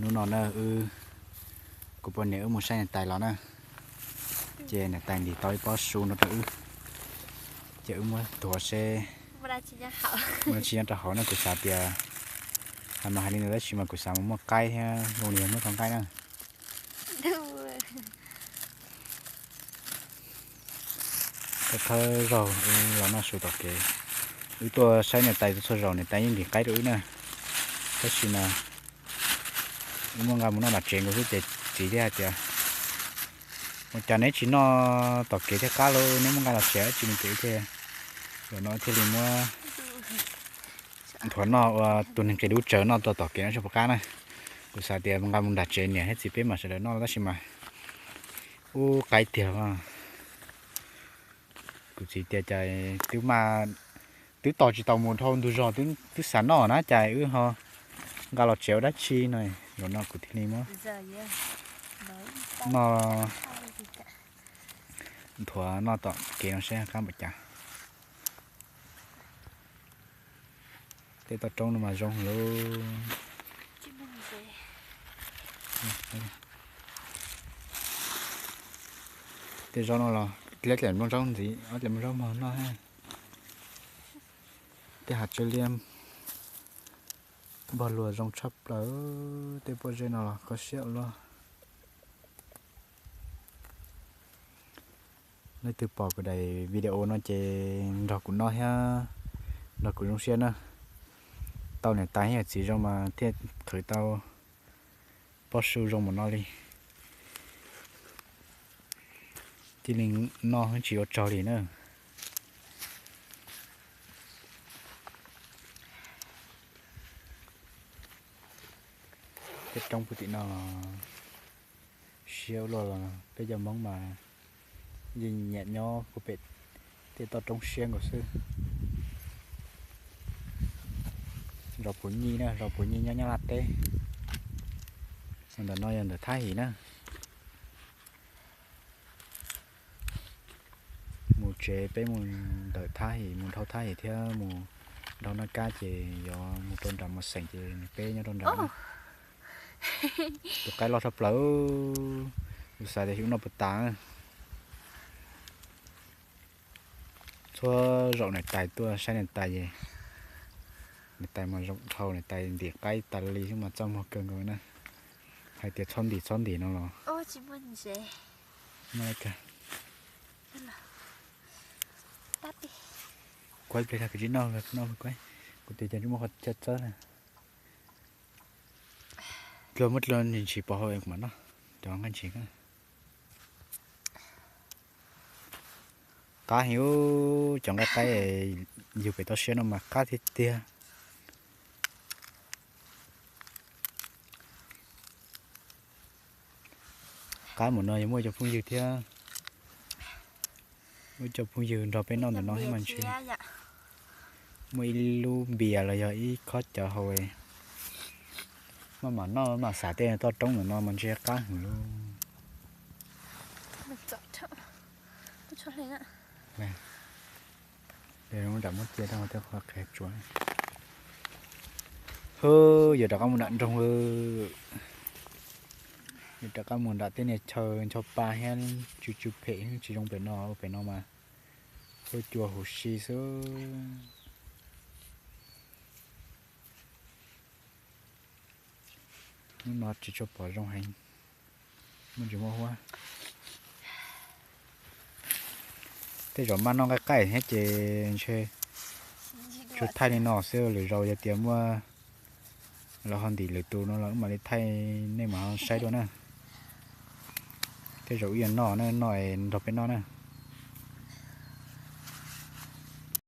Hnub no na wb, kuv poj niam wb mus saib niam tais los na, ces niam tais ntim tau ib pob su no rau wb, ces wb muab tuav seb muaj dab tsi nyob rau hauv na. Kuv xav tias, hais mas hais li ntawd tab sis mas kuv xav mus muab qaib thiab zoo li yog muab tau nqaij na. Thawj thawj zaug wb los noj su tom kev, wb tuaj saib niam tais txhua zaus niam tais yeej ntim qaib rau wb na, tab sis mas wb muaj nqa mus noj tom tsev nkaus xwb ces txiv thiaj hais tias, ua cas neb tsis noj tom kev thiaj qab lauj, neb muaj nqa los tsev dab tsi no ces thiaj, zaum no thiaj li muab nthuav noj ua tus neeg qis dub tsawv noj rau tom kev no tsis pom qab na. Kuv xav tias nqa mus nram tsev niam thiab txiv peb mam sawv daws noj tab sis mas ub qaib tiag. Kuv txiv tias cas twb maj, twb tos tsis tau mus dhau ntug zos twb xav noj na, cas wb ho nqa los tsev ua dab tsi no. Zaum no kuv thiaj li muab noj, nthuav noj tom kev no seb qab npaum cas. Tej toj roob no mas zoo lawm. Tej zaub no los dleb dlem nplooj zaub ntxiv, ob dlem nplooj zaub mog noj. Tej hav tsw liab npog luas zoo tshaj plaws, tej pob zeb no los kho siab ua luaj. Leej twg pom kuv daim video no ces nrog kuv noj thiab nrog kuv zoo siab na. Tau niam tais thiab yawm txiv zoo mas thiaj qhwv tau pob su zoo npaum no li. Cia li noj tsis ua tsaug li na. Tej roob puag tim no los siab ua luaj, los peb cov Hmoob mas yeej nyiam nyob puag pem tej toj roob siab nkaus xwb. Zos Puv Nyij na, zos Puv Nyij nyob Nyab Laj teb. Ntawm no yog ntawm Thab Him na. Mus tsev peb mus ntawm Thab Him, mus dhau Thab Him thiab mus dhau Naj Kab ces yuav mus rau nram Mos Xeem ces peb nyob rau nram na. Tus qaib loj tshaj plaws, kuv xav tias xyov noj puas tas. Txhua zaum niam tais tuaj saib niam tais es niam tais mas zoo dhau, niam tais ntim qaib tas li xwb mas txaj muag kawg nkaus na. Hais tias txhob ntim txhob ntim no los kuv ib pliag kuv tsis noj, noj kuv tias cas muaj qhov chaw txawb na. Dluag muab dluag ntshis pov hauv kuv mam noj cov nqaij ntshis. Qab heev, cov nqaij qaib yug pem toj siab no mas qab tiag tiag. Qab mus no yog muaj cov phooj ywg thiab, muaj cov phooj ywg nrog peb noj ntawm no thiab mas ntshe muaj ib lub npias los yog ib khob cawv hauv. Maj mam noj mam xav tej toj roob ntawm no mas ntshe qab heev li. Hwb, yuav rov qab mus nram nroog lawm. Yuav rov qab mus nram tej niag chaw ncho pa thiab tsw tsw phem tsis zoo pem no, pem no mas huab cua huv si xwb. Hnub no tsis tshua pom zoo heev, muaj tsis muaj huab. Tej zaum maj noj nqaij qaij thiab ces ntshe tsuas thaij li no xwb, lwm zaus yog tias muaj lawv ho ntim lwm tus no los wb mam li thaij nej mam saib dua na. Tej zaum wb yuav noj na, noj nrog peb noj na.